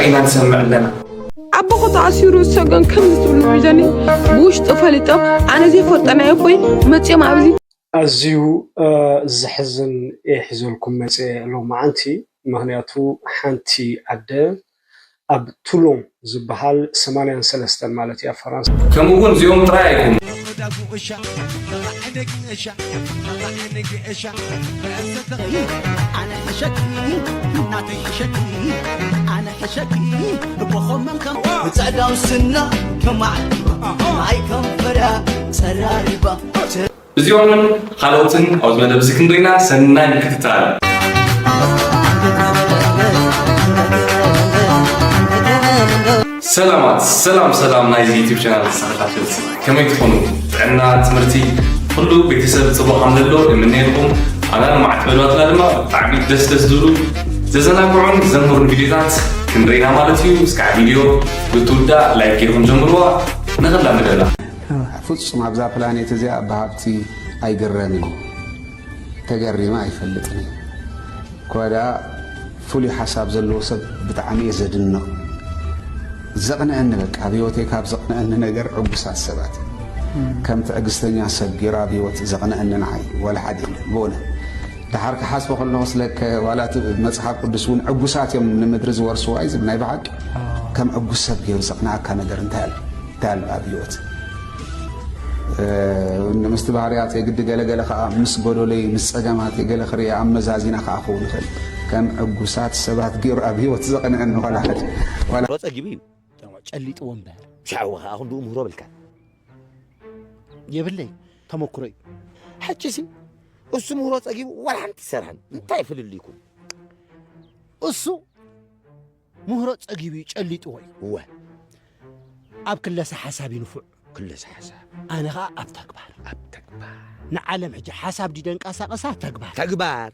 ኢና ንሰምዕ ኣለና። ኣቦኹ ተኣሲሩ ዝሰገን ከምዚ ትብሉ ሒዘኒ ብውሽጢ ፈሊጦም ኣነ ዘይፈልጦ ናይ ኣቦይ መፅኦም ኣብዚ ኣዝዩ ዘሕዝን እየ ሒዘልኩም መፅየ ሎማዓንቲ። ምኽንያቱ ሓንቲ ኣደ ኣብ ቱሎን ዝበሃል ሰማንያን ሰለስተን ማለት እያ ፈራንሳ። ከምኡ እውን እዚኦም ጥራይ ኣይኮኑን። ብፀዳው ስና ከማዕቲባ ማይ ከንፈራ ፀራሪባ እዚኦምን ካልኦትን ኣብዚ መደብ እዚ ክንሪና ሰናይ ምክትታል። ሰላማት ሰላም ሰላም ናይዚ ዩቲብ ቻናል ተኸታተልቲ ከመይ ትኾኑ? ጥዕና፣ ትምህርቲ፣ ኩሉ ቤተሰብ ፅቡቕ ከም ዘሎ እምነየልኩም። ኣና ንማዕት መደባትና ድማ ብጣዕሚ ደስ ደስ ዝብሉ ዘዘናግዑን ዘምህሩን ቪዲዮታት ክንሪና ማለት እዩ። እስካዕ ቪዲዮ ብትውዳእ ላይክ ጌርኩም ጀምርዋ። ንኽላ መደብና ፍጹም ኣብዛ ፕላኔት እዚኣ ብሃብቲ ኣይግረምን እዩ። ተገሪመ ኣይፈልጥን እዩ። እኳ ደኣ ፍሉይ ሓሳብ ዘለዎ ሰብ ብጣዕሚ እየ ዘድንቕ። ዘቕንአኒ በቃ ኣብ ህይወተይ ካብ ዘቕንአኒ ነገር ዕጉሳት ሰባት ከም ትዕግስተኛ ሰብ ገይሩ ኣብ ህይወት ዘቕንአኒ ንዓይ ዋላ ሓደ የለን ብእውነት። ደሓር ክሓስቦ ከለኹ ስለከ ዋላ እቲ መፅሓፍ ቅዱስ እውን ዕጉሳት እዮም ንምድሪ ዝወርስዋ እዩ ዝብል ናይ ብሓቂ ከም ዕጉስ ሰብ ገይሩ ዘቕንኣካ ነገር እንታይ ኣሎ እንታይ ኣሎ ኣብ ህይወት ምስቲ ባህርያት የግዲ ገለገለ ከዓ ምስ ጎደለይ ምስ ፀገማት ገለ ክርአ ኣመዛዚና ከዓ ክኸውን ይኽእል ከም ዕጉሳት ሰባት ገይሩ ኣብ ህይወት ዘቕንአኒ ዋላ ሓደ ዋላ ሮ ጸጊቡ እዩ ጨሊጥዎ እምበር ሻዕወ ከዓ ክንድኡ ምህሮ በልካ የብለይ ተመክሮ እዩ ሕጂ ሲ እሱ ምህሮ ጸጊቡ ዋላ ሓንቲ ይሰርሐን እንታይ ፍልልይኩም እሱ ምህሮ ጸጊቡ እዩ ጨሊጥዎ እዩ እወ ኣብ ክለሳ ሓሳብ እዩ ንፉዕ ክለሳ ሓሳብ ኣነ ከዓ ኣብ ተግባር ኣብ ተግባር ንዓለም ሕጂ ሓሳብ ድዩ ደንቀሳቐሳ ተግባር ተግባር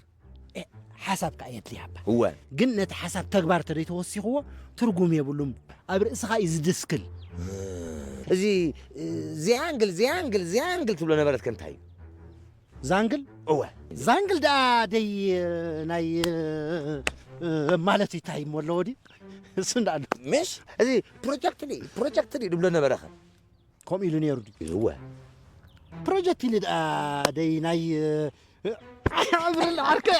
ሓሳብ ከዓ የድልያ እባ እወ ግን ነቲ ሓሳብ ተግባር ተደይተወሲኽዎ ትርጉም የብሉም ኣብ ርእስኻ እዩ ዝድስክል እዚ ዚያንግል ዚያንግል ዚያንግል ትብሎ ነበረት ከንታይ እዩ ዛንግል እወ ዛንግል ደኣ ደይ ናይ ማለት እንታይ እሞ ኣለዎ ድዩ እሱ እንዳ ኣሎ ምሽ እዚ ፕሮጀክት ድዩ ፕሮጀክት ድዩ ድብሎ ነበረ ከ ከምኡ ኢሉ ነይሩ ድዩ እወ ፕሮጀክት ኢሉ ደኣ ደይ ናይ ብርለ ዓርከይ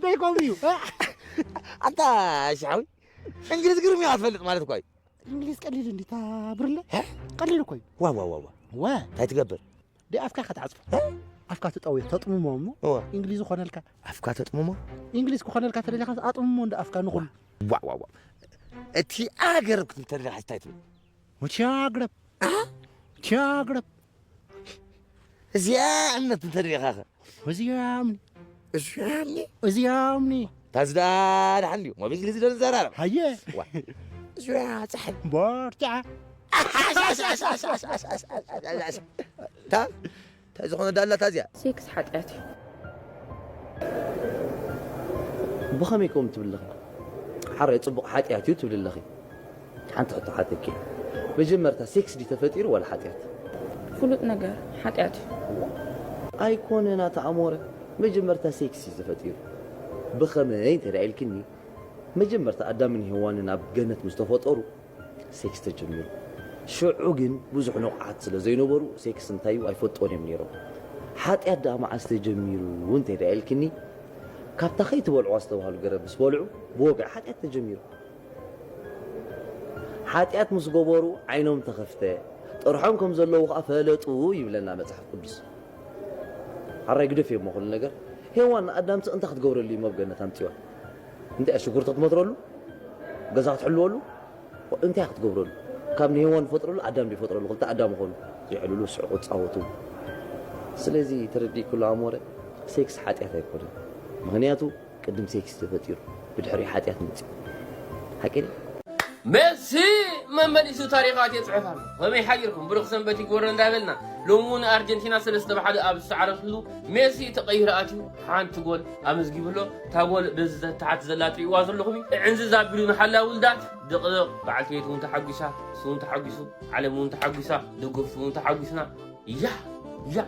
ደይ ከምኡ እዩ ኣንታ ሻዊ እንግሊዝ ግርም ኢኻ ትፈልጥ ማለት እኳ እዩ እንግሊዝ ቀሊል እንዲ ብርለ ቀሊል እኮ እዩ ዋ ዋ ዋ ዋ ወ እንታይ ትገብር ደይ ኣፍካ ኢኻ ትዓፅፎ ኣፍካ ትጠውዮ ተጥምሞ እሞ እወ እንግሊዝ ኮነልካ ኣፍካ ተጥምሞ እንግሊዝ ክኾነልካ ተደሊኻ ኣጥምሞ እንደ ኣፍካ ንኹሉ ዋ ዋ ዋ እቲ ኣገረብ ክትብል ተደሊኻ እንታይ ትብል ወትያግረብ ወትያግረብ እዚኣ እምነት እንተደሊኻ ኸ እዚኣምኒ እዚኣምኒ እዚኣምኒ ታዚ ደኣ ደሓን ድዩ ሞብ እንግሊዝ ዶ ንዘራረብ ሃየ እዚኣ ፀሓይ ቦርትዓ ታ እንታይ ዝኾነ ዳላ ታዚኣ ሴክስ ሓጢኣት እዩ ብኸመይ ከምኡ ትብሊ ኣለኺ? ሓራይ ጽቡቕ ሓጢኣት እዩ ትብሊ ኣለኺ። ሓንቲ ሕቶ ሓተኪ። መጀመርታ ሴክስ ድዩ ተፈጢሩ ዋላ ሓጢኣት? ፍሉጥ ነገር ሓጢኣት እዩ። ኣይኮነን ኣታ ኣሞረ፣ መጀመርታ ሴክስ እዩ ተፈጢሩ። ብኸመይ እንተ ደኣ ኢልክኒ፣ መጀመርታ ኣዳምን ሄዋንን ኣብ ገነት ምስ ተፈጠሩ፣ ሴክስ ተጀሚሩ። ሽዑ ግን ብዙሕ ንቑሓት ስለ ዘይነበሩ ሴክስ እንታይ እዩ ኣይፈልጥዎን እዮም ነይሮም። ሓጢኣት ደኣ መዓስ ተጀሚሩ እንተ ደኣ ኢልክኒ፣ ካብታ ከይትበልዕዋ ዝተባህሉ ገረብ ምስ በልዑ ብወግዒ ሓጢኣት ተጀሚሩ። ሓጢኣት ምስ ገበሩ ዓይኖም ተኸፍተ፣ ጥርሖም ከም ዘለዉ ኸኣ ፈለጡ ይብለና መጽሓፍ ቅዱስ። ሓራይ ግደፍዮ እሞ ኩሉ ነገር። ሄዋን ንኣዳምሲ እንታይ ክትገብረሉ እዩ ኣብ ገነት ኣምጺዋ? እንታይ እያ ሽጉርቲ ክትመትረሉ? ገዛ ክትሕልወሉ? እንታይ ክትገብረሉ? ካብ ንሄዋን ዝፈጥረሉ ኣዳም ድዩ ይፈጥረሉ? ክልተ ኣዳም ይኾኑ። ይዕልሉ፣ ይስሕቁ፣ ይጻወቱ። ስለዚ ተረዲእክሉ ኣሞረ፣ ሴክስ ሓጢኣት ኣይኮነን። ምኽንያቱ ቅድም ሴክስ ተፈጢሩ፣ ብድሕሪኡ ሓጢኣት መጺኡ። ሓቂ ድዩ? ሜሲ መመሊሱ ታሪኻት የፅሕፍ ኣሎ። ከመይ ሓዲርኩም? ብሩኽ ሰንበት ይግበሮ እንዳበልና ሎሚ እውን ኣርጀንቲና ሰለስተ ብሓደ ኣብ ዝሰዓረትሉ ሜሲ ተቐይሩ ኣትዩ ሓንቲ ጎል ኣመዝጊቡ ኣሎ። እታ ጎል በዚ ተታሓት ዘላ ትሪእዋ ዘለኹም እዩ። ዕንዝዝ ኣቢሉ ንሓላዊ ውልዳት ድቕድቕ። በዓልቲ ቤት እውን ተሓጒሳ፣ እሱ እውን ተሓጒሱ፣ ዓለም እውን ተሓጒሳ፣ ደገፍቲ እውን ተሓጒስና። ያ ያ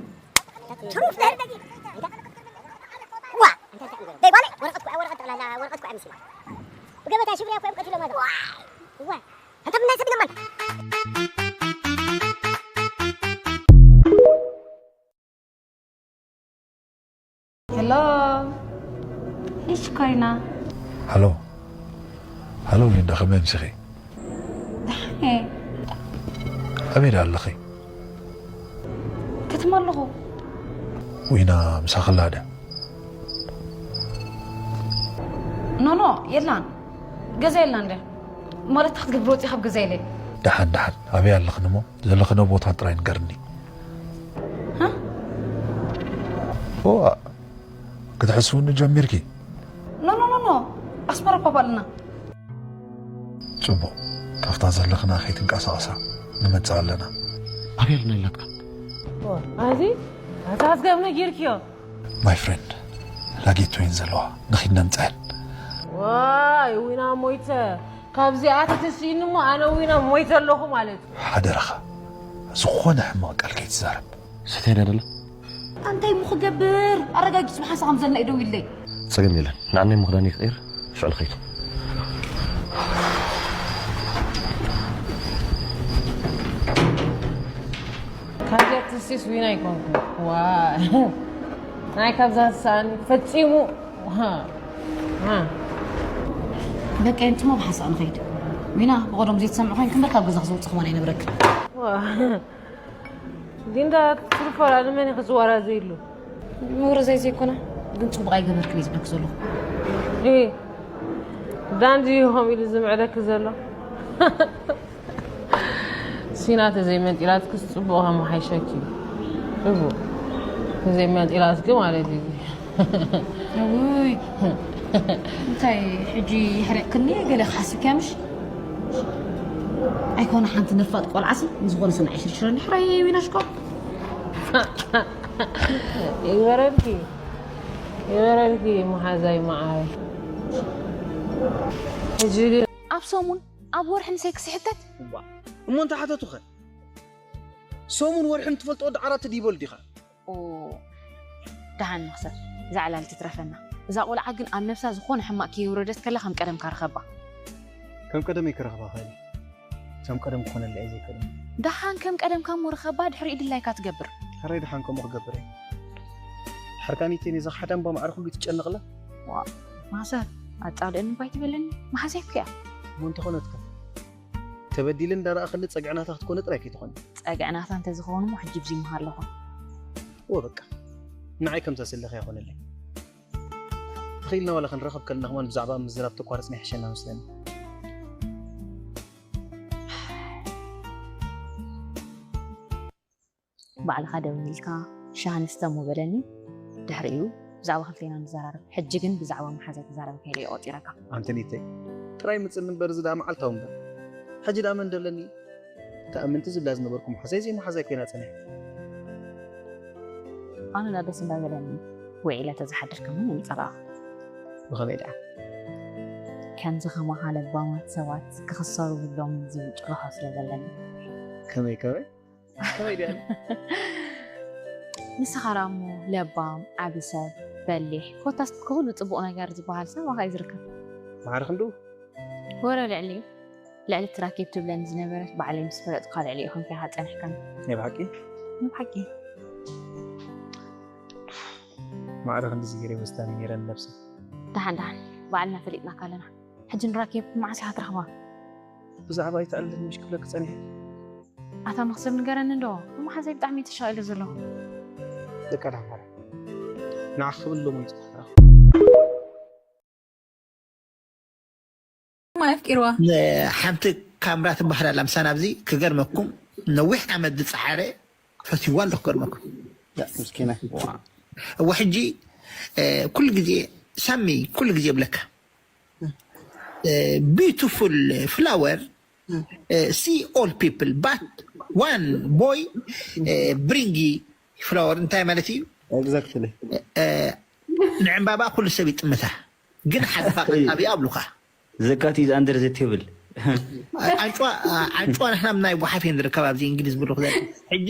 ብገበታ ሽብሪ እኮ እዮም ቀቲሎም ኣለዉ። እዋ፣ ኣንታ ብናይ ሰብ ኢሎም ኣለ። ሄሎ፣ እሺ ኮይና። ሃሎ፣ ሃሎ ሊንዳ፣ ከመይ ኣምሲኺ? ደሓን እየ። ኣበይ ደኣ ኣለኺ? ከተማ ኣለኹ። ዊና ምሳኺ ኣላ ድያ? ኖ፣ ኖ፣ የላን። ገዛ የላን ድያ? ማለት፣ እንታይ ክትገብር ወፂኻ ኣብ ገዛ ኢለ? ደሓን፣ ደሓን። ኣበይ ኣለኽን እሞ? ዘለኽንኦ ቦታ ጥራይ ንገርኒ። ሃ? ኦ፣ ክትሕስውኒ ጀሚርኪ? ኖ፣ ኖ፣ ኖ፣ ኖ። ኣስመራ እኳ ኣለና። ጽቡቕ። ካብታ ዘለኽና ከይትንቀሳቐሳ ንመጽእ ኣለና። ኣበይ ኣለና ኢላትካ? ኦ፣ ኣዚ፣ ኣታ ኣዝጋብ ነጊርክዮ። My friend፣ ላጌት ወይን ዘለዋ፣ ንኺድ ነምጽኣን። ዋይ፣ ዊና ሞይተ። ካብዚኣ ተተሲእኒ እሞ ኣነ ዊና ሞይተ ኣለኹ ማለት እዩ። ሓደራኻ፣ ዝኾነ ሕማቕ ቃል ከይትዛረብ። ሰትያ ድያ ደላ? ኣንታይ እሞ ክገብር? ኣረጋጊጽ ብሓንሳእ ከም ዘለና እዩ ደው ኢለይ። ጸገም የለን። ንዓናይ ምኽዳን ይቕየር፣ ሽዑ ንኸይድ። ካብዚኣ ትስቲስ ዊና ኣይኮንኩ። ዋ። ናይ ካብዛ ትስኣኒ ፈጺሙ። ሃ። ሃ። በቃ፣ የምጽሞ ብሓንሳእ ንኸይድ። ዊና፣ ብቐደሙ ዘይትሰምዕ ኮይንኪ እምበር ካብ ገዛ ክዝውጽ ከማን ኣይነብረክን። ዋ። ሊንዳ ትርፎ ኣላ ንመን ኢኺ ዝወራዘይሉ? ምውርዘይ ዘይኮነ፣ ግን ጽቡቕ ኣይገበርክን እየ ዝብለኪ ዘለኹ። እ፣ ዳን ድዩ ከምኡ ኢሉ ዝምዕደኪ ዘሎ? ሲና ተዘይመንጢላትክስ ጽቡቕ ከመሓይሸኪ እዩ። ጽቡቕ። ተዘይመንጢላትኪ ማለት እዩ። ውይ፣ እንታይ ሕጂ የሕሪቕክኒ ገለ ክሓስብኪያ ምሽ? ኣይኮነ ሓንቲ ነፋጥ ቆልዓሲ ንዝኾነ ሰብ ኣይሽርሽረኒ። ሕራይ ዊና ሽኮር። ይበረልኪ፣ ይበረልኪ መሓዛይ መዓረይ። ሕጂ ግን ኣብ ሰሙን፣ ኣብ ወርሒ ንሰይ ክስሕተት? እዋ፣ እሞ እንታይ ሓተቱኸ? ሰሙን ወርሕን ትፈልጦ ወዲ ዓራት ድዩ ይበል ዲኻ? ኦ፣ ደሓን ንኽሰብ፣ እዛ ዕላል ትትረፈና። እዛ ቆልዓ ግን ኣብ ነብሳ ዝኾነ ሕማቕ ከየውረደት ከላ ከም ቀደምካ ርኸባ። ከም ቀደመይ ክረኽባ ኸሊ፣ ከም ቀደም ክኾነላ እየ ዘይክእል። ደሓን ከም ቀደምካ እሞ ርኸባ፣ ድሕሪኡ ድላይካ ትገብር። ሕራይ ደሓን ከምኡ ክገብር እየ። ድሓር ካኒቴን እዛ ሓዳም እባ ማዕረ ኩሉ ትጨነቕላ። ዋእ፣ ማዘር፣ ኣጻልእኒ እባ ኣይትበለኒ፣ መሓዛይ እኮ እያ። እሞ እንተኾነትከ? ተበዲለ እንዳረኣኽኒ ጸግዕናታ ክትኮነ ጥራይ ከይትኾኒ። ጸግዕናታ እንተዝኸውን እሞ ሕጂ ኣብዚ ምሃለኹ። እወ በቃ። ንዓይ ከምዛ ዘለኺ ኣይኾነለይ። ተኽኢልና ዋላ ክንራኸብ ከለና ከማን ብዛዕባ ምዝራብ ተቋርጽና ይሕሸና መስለኒ። ባዕልኻ ደዊልካ፣ "ሻሂ ንስተ እሞ" በለኒ። ድሕሪኡ ብዛዕባ ክልቴና ንዘራረብ። ሕጂ ግን ብዛዕባ መሓዛይ ክዛረበካ ኢለ እየ ቆጺረካ። ኣንተ ኒተይ፣ ጥራይ ምጽኒ እምበር፣ እዚ ደኣ መዓልታዊ እምበር። ሕጂ ደኣ መን ደለኒ? ተኣምንቲ ዝብላ ዝነበርኩ መሓዛይ ዘይመሓዛይ ኮይና ጸኒሓ። ኣነ ደኣ ደስ እንዳበለኒ ውዒለ ተዝሓድር ከማን የምጸራኣ። ብኸመይ ደኣ? ከምዚ ከማኻ ለባማት ሰባት ክኽሰሩ ብሎምን ዝብል ጭርሖ ስለ ዘለኒ። ከመይ ከመይ? ከመይ ድያ? ንስኻ ደኣ እሞ ለባም፣ ዓቢ ሰብ፣ በሊሕ፣ ኮታስ ኩሉ ጽቡቕ ነገር ዝበሃል ሰብ ኣባኻ እዩ ዝርከብ። ማዕረ ክንድኡ? ወረ ልዕሊኡ፣ ልዕሊ እቲ ራኬብ ትብለኒ ዝነበረት ባዕለይ ምስ ፈለጥኩኻ ልዕሊኡ ኮንካ ኢኻ ጸኒሕካኒ። ናይ ብሓቂ? ናይ ብሓቂ። ማዕረ ክንድዚ ገይረ ወስዳኒ ነይረ ንነብሰይ። ደሓን ደሓን፣ ባዕልና ፈሊጥናካ ኣለና። ሕጂ ንራኬብ መዓስ ኢኻ ትረኽባ? ብዛዕባ ኣይትኣልልኒ ምሽ ክብለኪ ጸኒሐ። ኣታ መኽሰብ ንገረኒ እንዶ፣ መሓዛይ ብጣዕሚ እዩ ተሻቒሉ ዘሎ። ደቃ ዳማረ። ንዓኺ ክብል ሎሚ እዩ ጽባሕ ረኺቡ። ማይ ኣፍቂርዋ። ሓንቲ ካምራ ትበሃል ኣላ ምሳና ኣብዚ ክገርመኩም ነዊሕ ዓመት ዝጸዓረ ፈትይዋ ኣለኹ ክገርመኩም። ምስኪና። እዋ ሕጂ ኩሉ ግዜ ሳሚ ኩሉ ግዜ ይብለካ beautiful flower see all people but one boy bring flower እንታይ ማለት እዩ? Exactly. ንዕምባባ ኩሉ ሰብ ይጥምታ ግን ሓደ ፋቕ ኣብያ ኣብሉካ The cat is under the table. ኣንጭዋ ኣንጭዋ ንሕና ናይ ጓሓፍ እየን ዝርከብ ኣብዚ እንግሊዝ ብልኹ ዘለ ሕጂ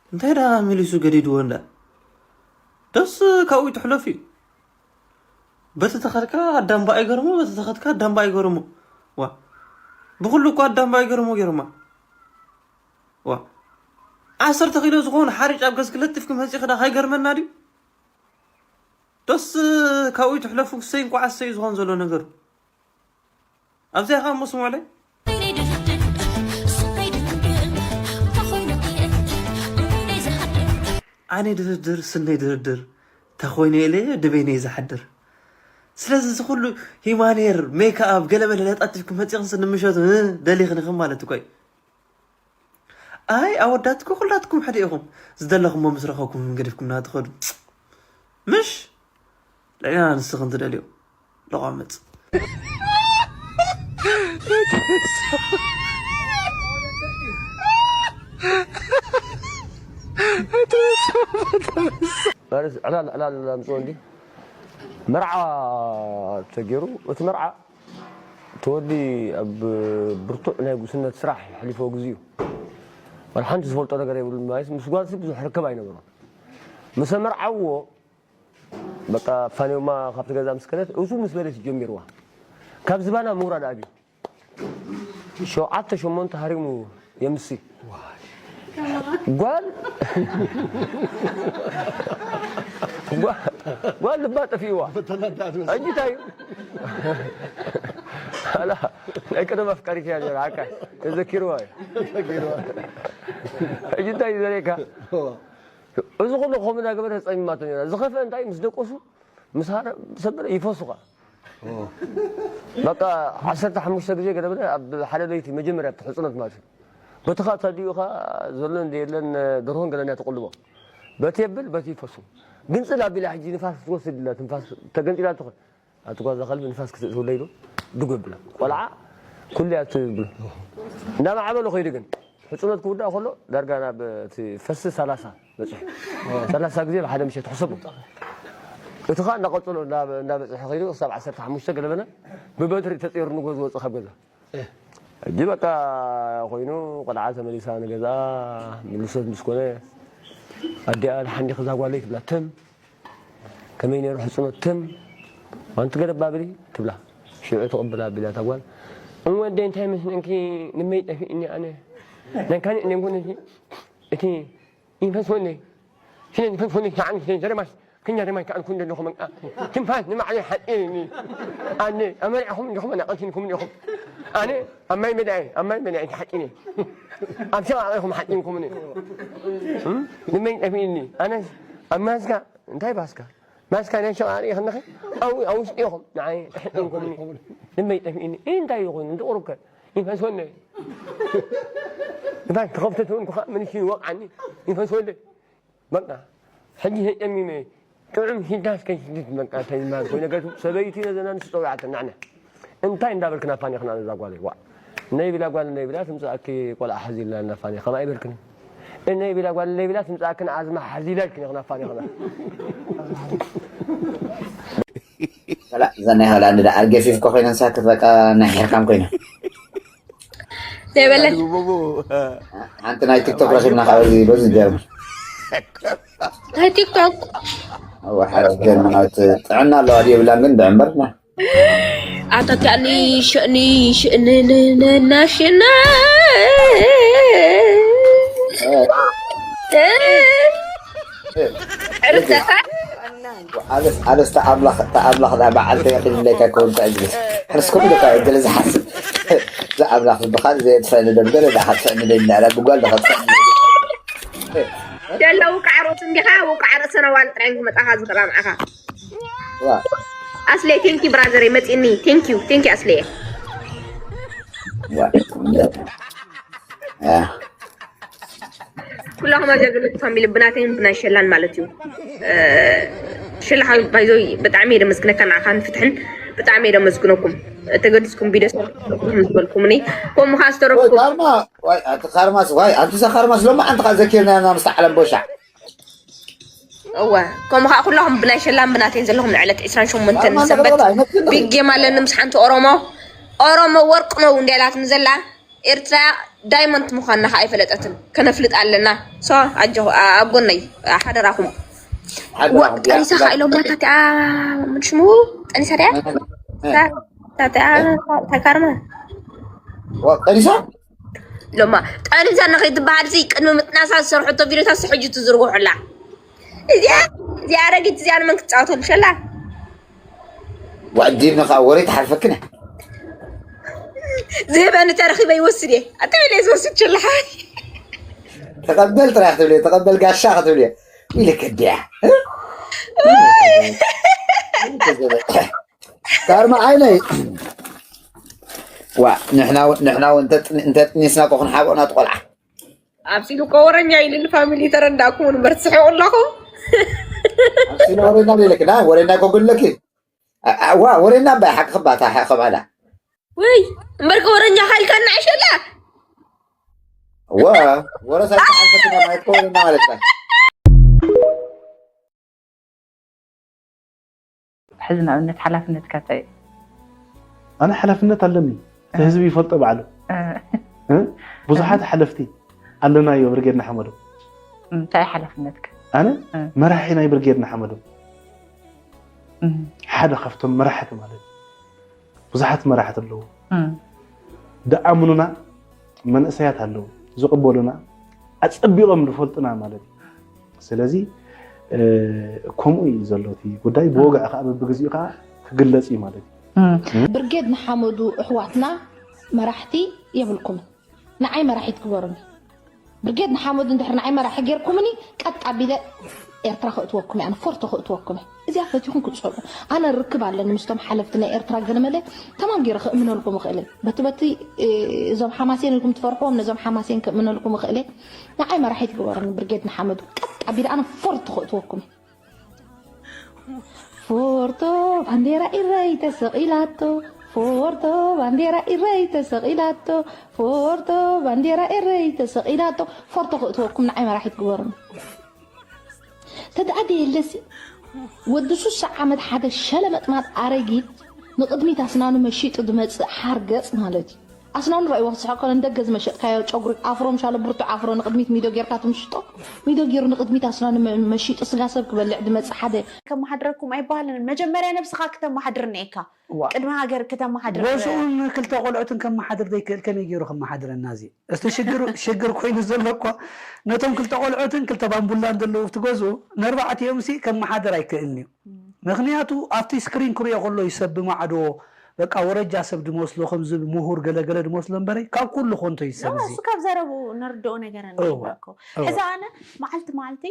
እንታይ ደኣ መሊሱ ገዲድዎ እንዳ? ደስ ካብኡ ይትሕለፍ እዩ። በቲ ተኸድካ ኣዳምባ ኣይገርሞ፣ በቲ ተኸድካ ኣዳምባ ኣይገርሞ። ዋ፣ ብኹሉ እኮ ኣዳምባ ኣይገርሞ ገይሮማ። ዋ፣ ዓሰርተ ኪሎ ዝኾኑ ሓሪጭ ኣብ ገዝኪ ለጢፍኪ መጺኺ ዳ ካይገርመና ድዩ? ደስ ካብኡ ይትሕለፉ። እሰይ እንኳዕ እሰይ ዝኾን ዘሎ ነገር። ኣብዚኣ ኸዓ እሞ ስምዑለይ። ኣነ ድርድር ስነይ ድርድር ተኾይነ ኢለ ድበይነይ ዝሓድር። ስለዚ እዚ ኩሉ ሂማኔር፣ ሜክኣፕ፣ ገለመለ ለጣጢፍኩም መጺኹም ስኒ ምሸቱ፣ እ፣ ደሊኽንኽም ማለት እኮ እዩ። ኣይ ኣወዳት እኮ ኩላትኩም ሓደ ኢኹም። ዝደለኹሞ ምስ ረኸብኩም ገዲፍኩምና ትኸዱ። ምሽ ልዕልና ንስኽን ትደልዮ ለቋምጽ። ማለት ዕላል ዕላል ኣምፅኦ እንዲ መርዓ ተገይሩ፣ እቲ መርዓ እቲ ወዲ ኣብ ብርቱዕ ናይ ጉስነት ስራሕ የሕሊፎ ግዜኡ። ዋላ ሓንቲ ዝፈልጦ ነገር የብሉን ማለት ምስ ጓልሲ ብዙሕ ርክብ ኣይነበሮን። ምስ ኣመርዓውዎ በቃ ፋንዮማ ካብቲ ገዛ ምስ ከደት እሱ ምስ በለት ጀሚርዋ ካብ ዝባና ምውራድ ኣብዩ። ሸውዓተ ሸሞንተ ሃሪሙ የምሲ። ጓል ጓል ልባ ጠፊእዋ። ሕጂ እንታይ እዩ? ኣላ ናይ ቀደም ኣፍቃሪት እያ ነራ፣ ዓካ ተዘኪርዋ እዩ። ሕጂ እንታይ እዩ ዘርእየካ? እዚ ኩሉ ከምኡ እናገበረ ጸሚማቶ ነራ። ዝኸፍአ እንታይ ምስ ደቆሱ ምስ ሃረ ሰበረ ይፈሱ ኸኣ። በቃ ዓሰርተ ሓሙሽተ ግዜ ገለ በለ ኣብ ሓደ ለይቲ መጀመርያ እቲ ሕጽኖት ማለት እዩ። በቲ ኸኣ ተዲኡ ኸኣ ዘሎ እንደ የለን ደርሆን ገለን እያ ትቕልቦ። በቲ የብል በቲ ይፈሱ። ግንጽል ኣቢላ ሕጂ ንፋስ ክትወስድ ኢላ ትንፋስ ተገንጢላ ትኾን። ኣቲ ጓዛ ከልቢ ንፋስ ክትእትውለ ኢሉ ድጎ ይብላ። ቆልዓ ኩሉ እያ ትብሎ። እንዳማዕበሎ ከይዱ ግን ሕጽኖት ክውዳእ ከሎ ዳርጋ ናብ እቲ ፈሲ ሰላሳ በጺሑ። ሰላሳ ግዜ ብሓደ ምሸት ሕሰቡ። እቲ ኸዓ እናቐጸሎ እንዳ-፣ እንዳበጽሐ ኸይዱ ክሳብ ዓሰርተ ሓሙሽተ ገለ በለ ብበትሪ ተጸይሩ ንጎ ዝወጽእ ካብ ገዛ። ሕጂ በቃ ኮይኑ ቆልዓ ተመሊሳ ንገዛ ምልሶት ምስ ኮነ ኣዲኣ ደሓን ዲኺ እዛ ጓለይ ትብላ። ትም ከመይ ነይሩ ሕጽኖት? ትም ኣንቲ ገለባ ብሊ ትብላ። ሽዑ ትቕብል ኣቢላ እታ ጓል እወ ኣደይ እንታይ መስለንኪ ንመይ ጠፊእኒ ኣነ ናይ ካልእ ነንኮነ እቲ ይንፈስ ወለይ ሽነ ይንፈስ ወለይ ሻዓን ሽነ ዘረማሽ ከኛ ደማይ ከኣንኩ እንደለኹ መንቃ ትንፋስ ንማዕለይ ሓጢኒ ኣነ ኣመሪዕኹም እንዲኹም ኣናቐልቲንኩም እንዲኹም ኣነ ኣብ ማይ መዳይ ኣብ ማይ መዳይ ሓጢኒ ኣብ ሸቓቕ ኢኹም ሓጢንኩምኒ ንመይ ጠፊእኒ ኣነስ ኣብ ማስካ እንታይ ባስካ ማስካ ናይ ሸቓቕ ሪኢኽንኺ ኣብኡ ኣብ ውሽጢ ኢኹም ንዓይ ተሕጢንኩምኒ ንመይ ጠፊእኒ እንታይ ይኾይኑ ዝቕሩከ ይንፈስ ወለይ ንፋስ ተኸፍተት እውን ኩኻ መንሽ ይወቕዓኒ ይንፈስ ወለይ በቃ ሕጂ ተጨሚመ ጥዑም ሽዳ እስከ ሽድት በቃ እንታይ ዝበሃል ኮይኑ ገቱ ሰበይቲ ነዘና ንስ ጸዊዓተን ናዕና እንታይ እንዳበልክና ፋኒኽና ነዛ ጓለይ ዋዕ ነይ ቢላ ጓል ነይ ቢላ ትምጻእኪ ቆልዓ ሓዚልና እና ፋኒ ከማይ በልክኒ እነይ ቢላ ጓል ነይ ቢላ ትምጻእክን ኣዝማ ሓዚላ ኢልክኒ ኽና ፋኒኽና ላ እዛ ናይ ሆላንድ ደኣ ኣርገፊፍ ኮ ኮይነን ሳክት በቃ ናይ ሒርካም ኮይነ ዘይበለ ሓንቲ ናይ ቲክቶክ ረኺብና ካብ እዚ በዚ ጀርም ናይ ቲክቶክ ሓደ ጀርም ጥዕና ኣለዋ ድየብላን ግን ድዕምበርና ኣታትያኒ ሽእኒ ሽእንንንናሽና ዕርፍተኻ ኣነስ ኣነስ ተኣምላኽ ተኣምላኽ ዳ በዓል ተየኽልለካ ከውን ተእግልስ ሕርስኩም ደካ እግል ዝሓስብ ዝኣምላኽ ዝበኻል ዘየጥፈእኒ ደም ገለ ዳኸጥፈእኒ ደይናላ ብጓል ዳኸጥፈእኒ ደሎ ውቃዕ ርእሱ እንዲኻ ውቃዕ ርእሰ ነዋል ጥራይ ክመጣኻ ዝኽራ ንዓኻ ኣስለይ ቴንኪ ብራዘር መፂኒ ቴንኪ ቴንኪ ኣስለየ ኩላኹም ኣገልግሎት ፋሚሊ ብናተይን ብናይ ሸላን ማለት እዩ። ሽላ ሓዊ ባይዞይ ብጣዕሚ እየ ደመስግነካ ንዓኻን ፍትሕን ብጣዕሚ እየ ደመስግነኩም ተገዲስኩም ቢደ ዝበልኩምኒ ከምኡ ከዓ ዝተረፍኩም ካርማስ ዋይ ኣንቲ ዛ ካርማስ ሎማ ኣንቲ ከዓ ዘኪርና ምስ ዓለም ቦሻዕ እወ ከምኡ ከዓ ኩላኹም ብናይ ሸላን ብናተይን ዘለኹም ንዕለት ዕስራን ሸሞንተን ሰበት ቢግ ጌም ኣለኒ ምስ ሓንቲ ኦሮሞ ኦሮሞ ወርቅ ነው እንዲያላትኒ ዘላ ኤርትራ ዳይመንት ምዃንና ከዓ ኣይፈለጠትን ከነፍልጥ ኣለና ሶ ኣጆኹ ኣብ ጎነይ ሓደራኹም ጠኒሳ ከዓ ኢሎም ናታቲኣ ምንሽሙ ጠኒሳ ድያ ታቲኣ ተካርመ ጠኒሳ ኢሎማ ጠኒሳ ንኸይትበሃል ሲ ቅድሚ ምጥናሳ ዝሰርሐቶ ቪዲዮታት ሕጂ ትዝርግሑላ እዚኣ እዚኣ ኣረጊት እዚኣ ንመን ክትፃወተሉ ሸላ ዋዕዲብና ከዓ ወረ ትሓልፈክን እያ ዝህበኒ ተረኺበ ይወስድ እየ ኣትብል እየ ዝወስድ ሸላ ተቐበል ጥራሕ ክትብል እየ ተቐበል ጋሻ ክትብል እየ ኢልክ እንዲያ ካርማ ዓይነይ ዋ ንሕና እውን ንሕና እውን እንተጥኒስና ኮ ክንሓብኦና ትቆልዓ ኣብሲሉ እኮ ወረኛ ኢሉ ንፋሚሊ ተረዳእኩም እምበር ትስሕቁ ኣለኹም ወረና ሌለክ ዳ ወረና ኮጉለክ ዋ ወረና ባይ ሓቂ ክባታ ሓቂ ክባዳ ወይ እምበርካ ወረኛ ካልካ እናዕሸላ ዋ ወረ ሳይተሓልፈትና ማለት ኮ ወረና ማለት ባ ሕዚ ንኣብነት ሓላፍነትካ እንታይ እዩ? ኣነ ሓላፍነት ኣለኒ እቲ ህዝቢ ይፈልጦ ባዕሉ እ? ብዙሓት ሓለፍቲ ኣለናዮ ብርጌድ ንሓመዱ እንታይ ሓላፍነትካ ኣነ መራሒ ናይ ብርጌድ ንሓመዱ ሓደ ካብቶም መራሕቲ ማለት ብዙሓት መራሕቲ ኣለዉ ደኣምኑና መንእሰያት ኣለዉ ዝቕበሉና ኣፀቢቖም ዝፈልጡና ማለት እዩ ስለዚ ከምኡ እዩ ዘሎ እቲ ጉዳይ ብወግዒ ከዓ በብግዚኡ ከዓ ክግለፅ እዩ ማለት እዩ ብርጌድ ንሓመዱ እሕዋትና መራሕቲ የብልኩምን ንዓይ መራሒት ግበሩኒ ብርጌድ ንሓመዱ እንድሕር ንዓይ መራሒ ጌርኩምኒ ቀጥ ኣቢለ ኤርትራ ክእትወኩም እየ ኣነ ፎርቶ ክእትወኩም እየ እዚኣ ፈቲኹም ክትፀልኡ ኣነ ርክብ ኣለኒ ምስቶም ሓለፍቲ ናይ ኤርትራ ገለመለ ተማም ገይረ ክእምነልኩም እኽእል እየ በቲ በቲ እዞም ሓማሴን ኢልኩም ትፈርሕዎም ነዞም ሓማሴን ክእምነልኩም እኽእል እየ ንዓይ መራሒት ግበሩኒ ብርጌድ ንሓመዱ ቀጥ ኣቢለ ኣነ ፎርቶ ክእትወኩም እየ ፎርቶ ባንዴራ ኢረይ ተሰቒላቶ ፎርቶ ባንዴራ ኢረይ ተሰቒላቶ ፎርቶ ባንዴራ ኤረይ ተሰቒላቶ ፎርቶ ክእትወኩም ንዓይ መራሒት ግበሩኒ ተድኣ ደየለሲ ወዲ ሱሳ ዓመት ሓደ ሸለመጥማጥ ኣረጊት ንቕድሚት ኣስናኑ መሺጡ ዝመጽእ ሓርገጽ ማለት እዩ። ኣስናኑ ረእይዎ ክስሕቅ ከሎ ንደገ ዝመሸጥካዮ ጨጉሪ ኣፍሮ ምሻሎ ብርቱዕ ኣፍሮ ንቕድሚት ሚዶ ጌርካ ትምሽጦ። ሚዶ ጌሩ ንቕድሚት ኣስናኑ መ- መሺጡ ስጋ ሰብ ክበልዕ ዝመጽእ ሓደ ከመሓድረኩም ኣይበሃልን። መጀመርያ ነብስኻ ክተመሓድር እኒኤካ። ዋ። ቅድሚ ሃገር ክተመሓድር። ገዝኡን ክልተ ቆልዑትን ከመሓድር ዘይክእል ከመይ ገይሩ ከመሓድረና? እዚ እስቲ ሽግር ሽግር ኮይኑ ዘሎ እኮ ነቶም ክልተ ቆልዑትን ክልተ ባምቡላን ዘለዉ ኣብቲ ገዝኡ ንኣርባዕቲኦም ሲ ከመሓድር ኣይክእልን እዩ። ምክንያቱ ኣብቲ ስክሪን ክሪኦ ከሎ እዩ ሰብ ብማዕዶ በቃ ወረጃ ሰብ ድመስሎ ከምዚ ምሁር ገለገለ ድመስሎ እምበረይ ካብ ኩሉ ኮንቶ እዩ ሰብ እዚ። እሱ ካብ ዘረቡ ንርድኦ ነገር እዋ፣ እኮ እዋ። ሕዚ ኣነ መዓልቲ መዓልቲ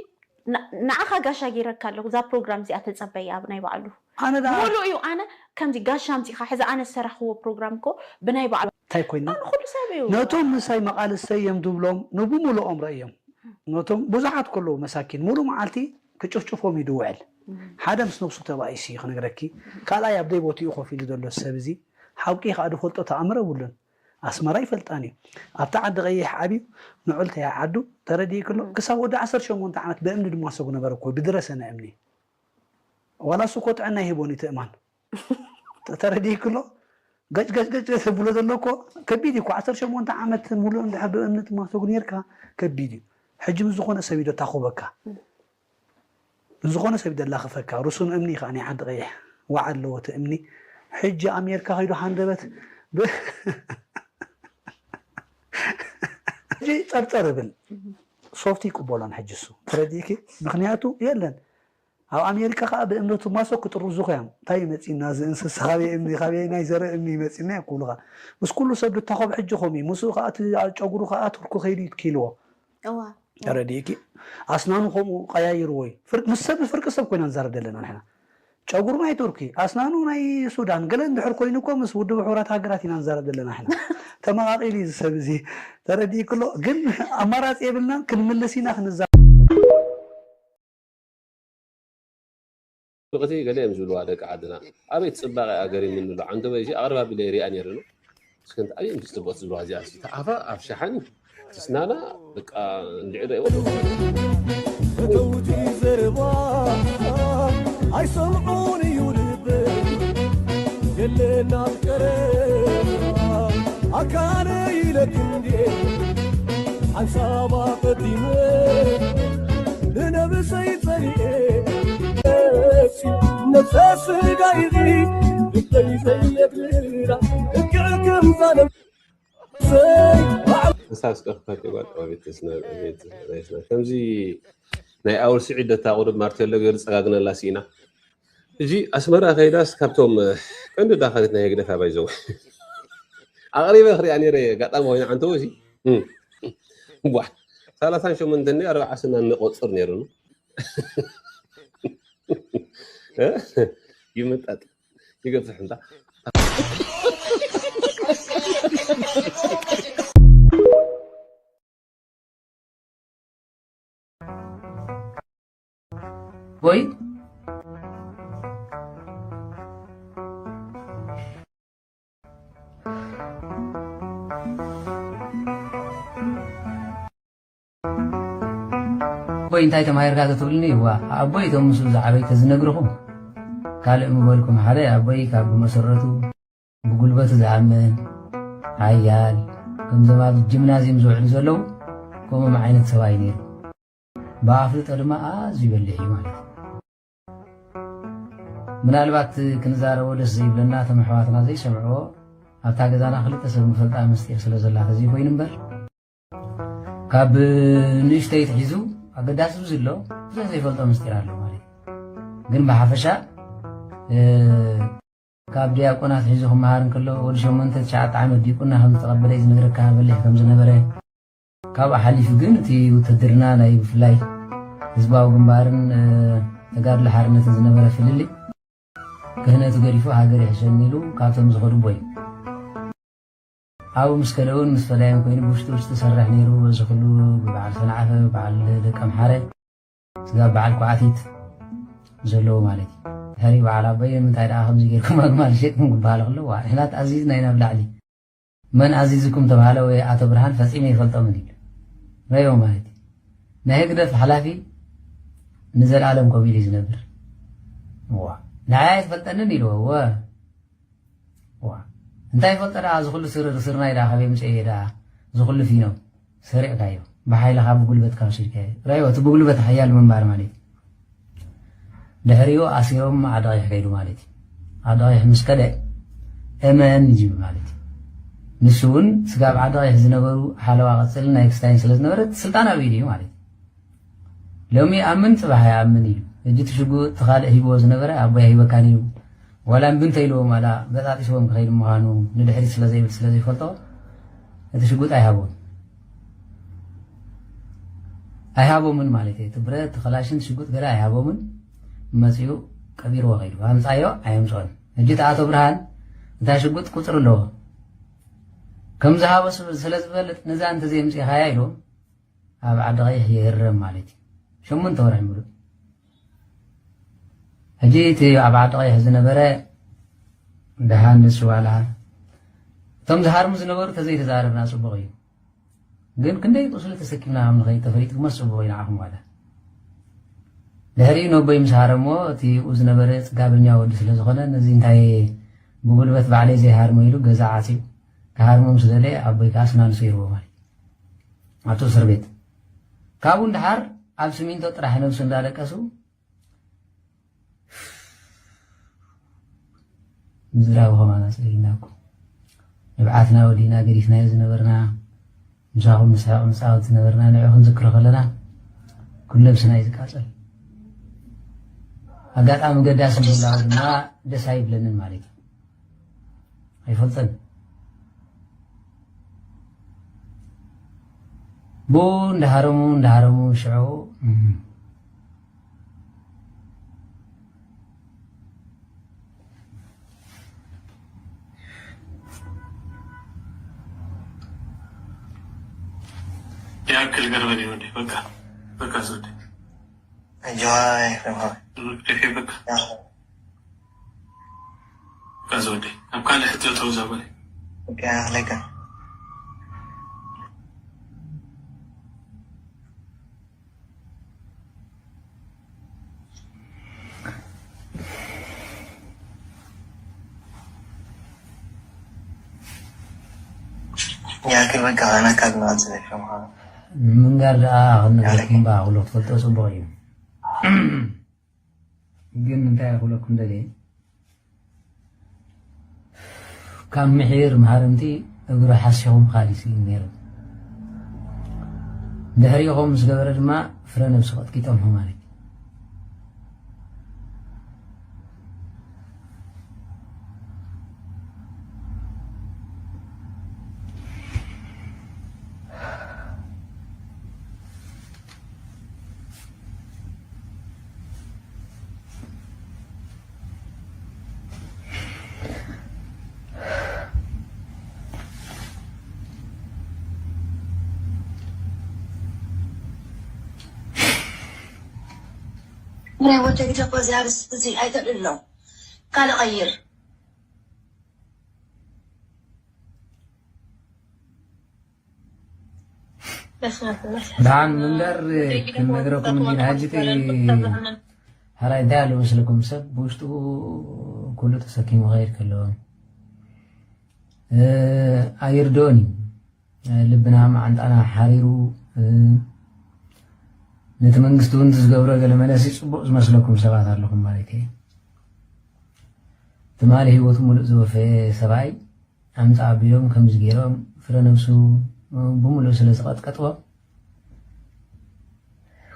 ን- ንዓኻ ጋሻ ገይረካ ኣለኹ። እዛ ፕሮግራም እዚኣ ተጸበያ ኣብ ናይ ባዕሉ ኣነ ደኣ ሙሉ እዩ። ኣነ ከምዚ ጋሻ ኣምጺኻ ሕዚ ኣነ ዝሰራሕክዎ ፕሮግራም እኮ ብናይ ባዕሉ እንታይ ኮይና ኣነ ኩሉ ሰብ እዩ። ነቶም ምሳይ መቓልሰይ እዮም ድብሎም ንብሙሉኦም ረእዮም። ነቶም ብዙሓት ከለዉ መሳኪን ሙሉ መዓልቲ ክጭፍጭፎም እዩ ድውዕል። ሓደ ምስ ነብሱ ተባኢሱ እዩ ክነግረኪ። ካልኣይ ኣብ ደይ ቦትኡ ኮፍ ኢሉ ዘሎ ሰብ እዚ ሓቂ ከዓ ድፈልጦ ተኣምር የብሉን። ኣስመራ ይፈልጣን እዩ። ኣብቲ ዓዲ ቀይሕ ዓብዩ ንዑል ተይ ዓዱ ተረዲእክሎ ክሳብ ወዲ ዓሰርተ ሸሞንተ ዓመት ብእምኒ ድማሰጉ ነበረ እኮ ብድረሰነ እምኒ ዋላ እሱ እኮ ጥዕና ይህቦን እዩ ትእማን ተረዲእክሎ ገጭ ገጭ ገጭ ተብሎ ዘሎ እኮ ከቢድ እዩ እኮ ዓሰርተ ሸሞንተ ዓመት ሙሉእ እንድሕር ብእምኒ ትማሰጉ ነርካ ከቢድ እዩ ሕጂ ምስ ዝኾነ ሰብ እዩ ዶ ታኹበካ ዝኾነ ሰብ ደላኽፈካ ርሱን እምኒ ከዓ ናይ ዓዲ ቀይሕ ዋዓ ኣለዎ እቲ እምኒ ሕጂ ኣሜርካ ከይዱ ሃንደበት ብ- ሕጂ ጸርጸር እብል ሶፍቲ ይቅበሎን ሕጂ እሱ ተረዲእኪ ምክንያቱ የለን ኣብ ኣሜሪካ ከዓ ብእምነቱ ማሶ ክጥርዙ ኮያም እንታይ ይመፂና እዚ እንስሳ ካበይ እምኒ ካበይ ናይ ዘረ እምኒ ይመፂና ይኩሉካ ምስ ኩሉ ሰብ ድታኸብ ሕጂ ከምኡ እዩ ምስኡ ከዓ እቲ ጨጉሩ ከዓ ቱርኩ ከይዱ ይትኪልዎ እዋ ተረዲእኪ ኣስናኑ ከምኡ ቀያይርዎ እዩ ፍር- ምስ ሰብ ፍርቂ ሰብ ኮይና ንዛረብ ዘለና ንሕና ጨጉሩ ናይ ቱርኪ ኣስናኑ ናይ ሱዳን ገለ እንድሕር ኮይኑ እኮ ምስ ውድብ ሕቡራት ሃገራት ኢና ንዛረብ ዘለና ንሕና ተመቃቂሉ እዩ እዚ ሰብ እዚ ተረዲእክሎ ግን ኣማራፂ የብልናን ክንምልስ ኢና ክንዛ ብቕቲ ገለ እዮም ዝብልዋ ደቂ ዓድና ኣበይ ትፅባቐ እያ ገሪምኒ ኣሎ ዓንደበይ እዚ ኣቕርብ ኣቢለ ይሪኣ ነይረ ነው እስከ እንታይ እዮም ትፅብቕቲ ዝብልዋ እዚኣ እስኪ ተኣፋ ኣብ ሸሓኒ ትስናና በቃ እንድዒ ዶ ይወዱ ፈተውቲ ዘረባ ኣይሰምዑን እዩ ልበይ የለና ቀረባ ኣካለ ይለክ እንዴ ሓንሳባ ቀዲመ ንነብሰይ ጸሊኤ ነብሰ ስጋ ኢኺ ልበይ ዘየድልላ እክዕ ከምዛ ነብሰይ ንሳ ስቀርፋት ጓል ቤት ናይትና ከምዚ ናይ ኣውል ስዒድ ደታ ቁሩብ ማርቴሎ ገይሩ ጸጋግነላ ሲኢና ሕጂ ኣስመራ ከይዳስ ካብቶም ቀንዲ ዳኸሪት ናይ ህግደፍ ኣባይ ዘው ኣቕሪበ ክሪኣ ነይረ ኣጋጣሚ ኮይና ዓንተዎ እዚ ቧሕ ሰላሳን ሸሞንተን ኣርባዓ ስና እንቆጽር ነይሩኒ ይምጠጥ ይገፍሕ እንዳ ወይ ኣቦይ እንታይ ተማሂርካ ተትብልኒ እዋ ኣቦይ እቶም ምስኡ ዝዓበይ ተዝነግርኹም ካልእ ምበልኩም ሓደ ኣቦይ ካብ ብመሰረቱ ብጉልበቱ ዝኣምን ሓያል ከምዞም ኣብ ጅምናዝየም ዝውዕሉ ዘለዉ ከምኦም ዓይነት ሰብኣይ ነይሩ ብኣፍልጦ ድማ ኣዝዩ በሊሕ እዩ ማለት እዩ ምናልባት ክንዛረቦ ደስ ዘይብለና እቶም ኣሕዋትና ዘይሰምዕዎ ኣብታ ገዛና ክልተ ሰብ ንፈልጣ ምስጢር ስለ ዘላ ተዘይኮይኑ እምበር ካብ ንእሽተይ ትሒዙ ኣገዳሲ ብዙ ኣሎ ብዙሕ ዘይፈልጦ ምስጢር ኣሎ ማለት እዩ ግን ብሓፈሻ ካብ ዲያቆናት ሒዙ ክመሃር እንከሎ ወዲ ሸሞንተ ትሽዓተ ዓመት ዲቁና ከም ዝተቐበለ ዝነግረካ በሊሕ ከም ዝነበረ ካብኡ ሓሊፉ ግን እቲ ውትድርና ናይ ብፍላይ ህዝባዊ ግንባርን ተጋድሎ ሓርነትን ዝነበረ ፍልልይ ክህነቱ ገዲፉ ሃገር ይሕሸኒ ኢሉ ካብቶም ዝኸዱ ኣቦ እዩ። ኣብኡ ምስ ከደ እውን ምስ ፈዳይም ኮይኑ ብውሽጢ ውሽጢ ዝሰርሕ ነይሩ። በዚ ኩሉ ብበዓል ሰንዓፈ፣ ብበዓል ደቀምሓረ፣ ስጋብ በዓል ኳዕቲት ዘለዉ ማለት እዩ። ድሕሪኡ በዓል ኣቦይ ንምንታይ ደኣ ከምዚ ጌርኩም ኣግማል ሸይጥኩም ክበሃል ከሎ ዋእ ንሕና ተኣዚዝና ኢና ብላዕሊ መን ኣዚዝኩም ተብሃለ ወይ ኣቶ ብርሃን ፈጺመ ኣይፈልጦምን ኢሉ ረእዮ ማለት እዩ። ናይ ህግደፍ ሓላፊ ንዘልኣለም ከምኡ ኢሉ እዩ ዝነብር። ዋ፣ ንዓይ ኣይትፈልጠንን ኢልዎ። ወ ዋ፣ እንታይ ይፈልጠ ደኣ፣ እዚ ኩሉ ስር ስርናይ ደኣ ካበይ ምጽኤ ደኣ፣ እዚ ኩሉ ፊኖ ሰሪቕካዮ፣ ብሓይልኻ ብጉልበትካ ወሲድካዮ። ራዮ፣ እቲ ብጉልበት ሓያል ምንባር ማለት እዩ። ድሕሪኡ ኣሲሮም ዓዲ ቀይሕ ከይዱ ማለት እዩ። ዓዲ ቀይሕ ምስ ከደ፣ እመን ይጅብ ማለት እዩ። ንሱ እውን ስጋብ ዓዲ ቀይሕ ዝነበሩ ሓለዋ ቀጽልን ናይ ክስታይን ስለ ዝነበረ፣ እቲ ስልጣን ኣብ ኢዱ እዩ ማለት እዩ። ሎሚ ይኣምን፣ ጽባሕ ኣይኣምን እዩ። ሕጂ እቲ ሽጉጥ እቲ ካልእ ሂብዎ ዝነበረ፣ ኣቦይ ኣይሂበካን እዩ። ዋላ እምቢ እንተኢልዎም፣ ዋላ በጣጢስዎም ክኸይድ ምዃኑ ንድሕሪት ስለ ዘይብል፣ ስለ ዘይፈልጦ፣ እቲ ሽጉጥ ኣይሃቦን። ኣይሃቦምን ማለት እዩ። እቲ ብረት፣ እቲ ከላሽን ሽጉጥ ገለ ኣይሃቦምን። መጺኡ ቀቢርዎ ከይዱ። ኣምጻዮ ኣየምጽኦን። ሕጂ እቲ ኣቶ ብርሃን፣ እታ ሽጉጥ ቁጽሪ ኣለዎ። ከም ዝሃቦ ስብ-፣ ስለ ዝፈልጥ፣ ነዛ እንተዘየምጺኻያ ኢልዎም፣ ኣብ ዓዲ ቀይሕ ይህረም ማለት እዩ። ሸሞንተ ወርሒ ምሉእ። ሕጂ እቲ ኣብ ዓዲ ቀይሕ ዝነበረ ደሃ ንሱ ዋላ እቶም ዝሃርሙ ዝነበሩ ተዘይተዛረብና ጽቡቕ እዩ። ግን ክንደይ ቁስሊ ተሰኪምና ከም ንኸይድ ተፈሊጥኩሞስ ጽቡቕ እዩ ንዓኹም ዋላ። ድሕሪኡ ነቦይ ምስ ሃረሞ እቲ ብኡ ዝነበረ ጽጋበኛ ወዲ ስለ ዝኾነ ነዚ እንታይ ብጉልበት ባዕለይ ዘይሃርሞ ኢሉ ገዛ ዓጽዩ ክሃርሞ ምስ ደለየ ኣቦይ ከኣ ስናንሱ ይርቦ ማለት እዩ። ኣብቲ እስር ቤት። ካብኡ ንደሓር ኣብ ስሚንቶ ጥራሕ ነብሱ እንዳለቀሱ ምዝራቡ ከማና ጸሊእናኩም። ንብዓትና ወዲእና ገዲፍናዮ ዝነበርና፣ ምሳኹም ንስሕቕ ንጻወት ዝነበርና ንዑ ክንዝክሮ ከለና ኩሉ ነብስና እዩ ዝቃጸል። ኣጋጣሚ ገዳሲ ምህላው ድማ ደስ ኣይብለንን ማለት እዩ። ኣይፈልጥን። ብኡ እንዳሃረሙ እንዳሃረሙ ሽዑ፣ እም፣ ይኣክል ገርበኒ ወዲ፣ በቃ፣ በቃ ዘውዲ። ኣጆኻ ኤፍሬም ሓወይ። በቃ። በቃ ዘውዲ፣ ኣብ ካልእ ሕቶ ተውዛ በለ። በቃ፣ ይኣኽለካ። ያክል በቃ፣ ኣና ካብ ንቐጽል ኤፍሬም ሓወይ። ንምንጋር ደኣ ክንነግረኩም ያለኪ። እምባ፣ ኩሎ ክትፈልጦ ጽቡቕ እዩ። ግን እንታይ ክብለኩም ደልየ፣ ካብ ምሒር መሃርምቲ እግሩ ሓሲኹም ካሊስ እዩ ነይሩ። ድሕሪኡ ከምኡ ምስ ገበረ ድማ ፍረ ነብሱ ቀጥቂጦም ማለት እዩ። ናይ ወደይ ግደፎ፣ እዚ ኣርእስቲ እዚ ኣይተልዕሎ። ካልእ ቀይር። ደሓን ምንጋር ክንነግረኩም እንዲና። ሕጂ እቲ ሓራይ እንታይ ኣሎ መስለኩም? ሰብ ብውሽጡ ኩሉ ተሰኪሙ ክኸይድ ከሎ፣ እ፣ ኣይርድኦን እዩ። ልብና መዓንጣና ሓሪሩ፣ እ፣ ነቲ መንግስቲ እውን ዝገብሮ ገለ መለሲ ጽቡቕ ዝመስለኩም ሰባት ኣለኹም ማለት እየ። ትማሊ ህይወቱ ሙሉእ ዝወፈየ ሰብኣይ ኣምጻ ኣቢሎም ከምዚ ገይሮም ፍረ ነብሱ ብምሉእ ስለ ዝቐጥቀጥዎ፣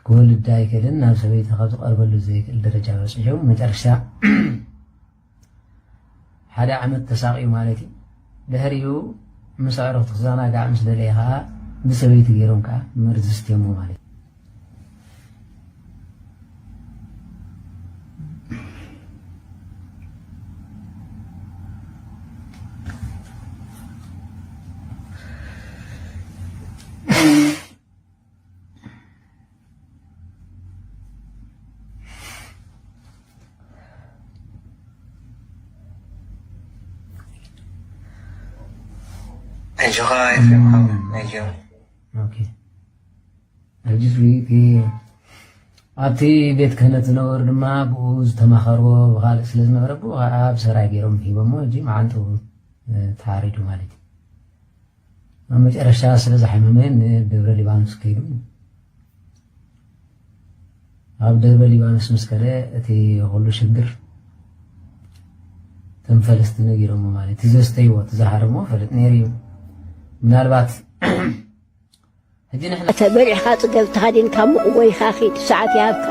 ክወልድ ኣይክእልን፣ ናብ ሰበይቲ ካብ ዝቐርበሉ ዘይክእል ደረጃ በጺሑ፣ መጨረሻ ሓደ ዓመት ተሳቕዩ ማለት እዩ። ድሕሪኡ ምስ ኣዕሩኽቱ ክዘናጋዕ ምስ ደለየ ከኣ ብሰበይቲ ገይሮም ከኣ መርዚ ስትየሞ ማለት እዩ። ኣጆኻ ኤፍሬም ሓወይ፣ ኣጆኻ። ኦኬ። ሕጂ እዚ እቲ ኣብቲ ቤት ክህነት ዝነበሩ ድማ ብኡ ዝተማኸርዎ ብኻልእ ስለ ዝነበረ ብኡ ከዓ ብሰራይ ገይሮም ሂቦሞ። ሕጂ መዓንጥኡ ተሓሪዱ ማለት እዩ። ኣብ መጨረሻ ስለ ዝሓመመ ንደብረ ሊባኖስ ከይዱ። ኣብ ደብረ ሊባኖስ ምስ ከደ እቲ ኩሉ ሽግር ተም ፈለስቲ ነጊሮሞ ማለት እዩ። እቲ ዘስተይዎ እቲ ዝሃረሞ ፈልጥ ነይሩ እዩ። ምናልባት ሕጂ ንሕና ተበሊዕካ ጽገብ ተሃዲንካ ምቕወይካ ኺድ ሰዓት ይሃብካ።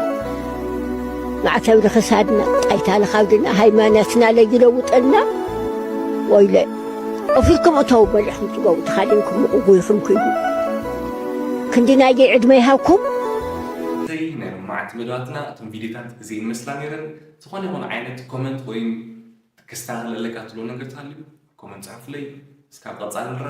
ማዕተብ ንኽሳድና ጣይታ ንኻብድና ሃይማኖትና ለይለውጠልና ወይለ። ቀፊልኩም እተው በሊዕኩም ጽገቡ ተሃዲንኩም ምቕወይኹም ክይዱ። ክንዲ ናይገይ ዕድመ ይሃብኩም። እተይ ናይ ሎማዓንቲ መደባትና እቶም ቪድዮታት እዚኤን መስላ ነይረን። ዝኾነ ይኹን ዓይነት ኮመንት ወይም ክስተኻኸለለካ ትብሎ ነገር ተሃልዩ ኮመንት ጽሕፉለይ። እስካብ ቀጻሊ ንራኸብ።